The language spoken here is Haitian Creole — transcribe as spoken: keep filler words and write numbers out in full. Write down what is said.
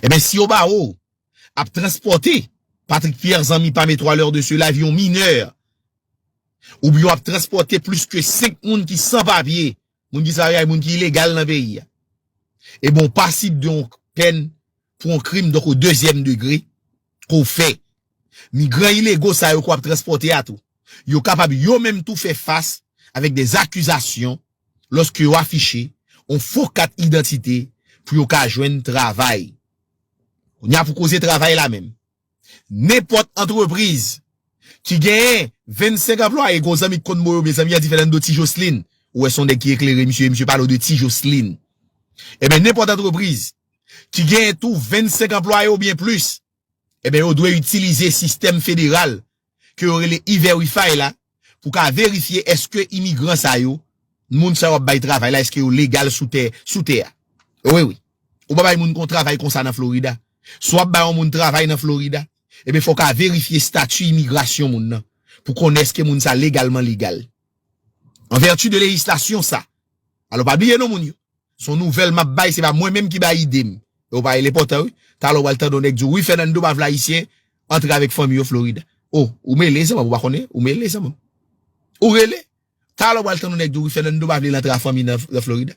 Ebyen, si yo ba ou ap transpòte Patrick Pierre, zanmi, pa metwa lè de se live, yon minè, oubyen w ap transpòte plis ke senk moun ki san papye, moun ki san papye, moun ki ilegal nan peyi a, ebyen, w pasib de yon pèn pou yon krim, donk, o dezyèm degre, ke w fè. Migran ilego sa yo ke w ap transpòte a tou, yo kapab yo menm tou fè fas avèk de zakizasyon lòske yo afiche yon fo kat idantite pou yo ka jwenn travay. Kounye a pou koze travay la menm. Nenpòt antrepriz ki genyen vennsenk anplwaye, gon zanmi k konn mo yo, mezanmi, an di Fernando Ti Jocelyn. Ou wè se yon nèg ki eklere, misye, misye pale w de Ti Jocelyn. Ebyen, nenpòt antrepriz ki genyen tou vennsenk anplwaye oubyen plis, ebyen, yo dwe itilize sistèm federal ke yo rele E-Verify la, pou ka verifye èske imigran sa yo, moun sa yo ap bay travay la, èske yo legal sou tè, sou tè a. Wi, wi. Ou pa bay moun kon travay konsa nan Florida. Si w ap bay yon moun travay nan Florida, ebyen, fò w ka verifye estati imigrasyon moun nan, pou konnen èske moun sa legalman legal. An vèti de lejislasyon sa. Alò, pa bliye non, moun yo. Se yon nouvèl m ap bay, se pa mwen menm ki bay ide m. E w pa rele pòtan, wi. Talè w pral tande yon nèg di w, wi, Fernando pa vle Ayisyen antre avèk fanmi yo Florida. O, ou mele, zanmi, ou pa konnen, ou mele, zanmi. Ou rele. Talè w pral tande yon nèg di w, wi, Fernando pa vle l antre ak fanmi nan, nan Florida.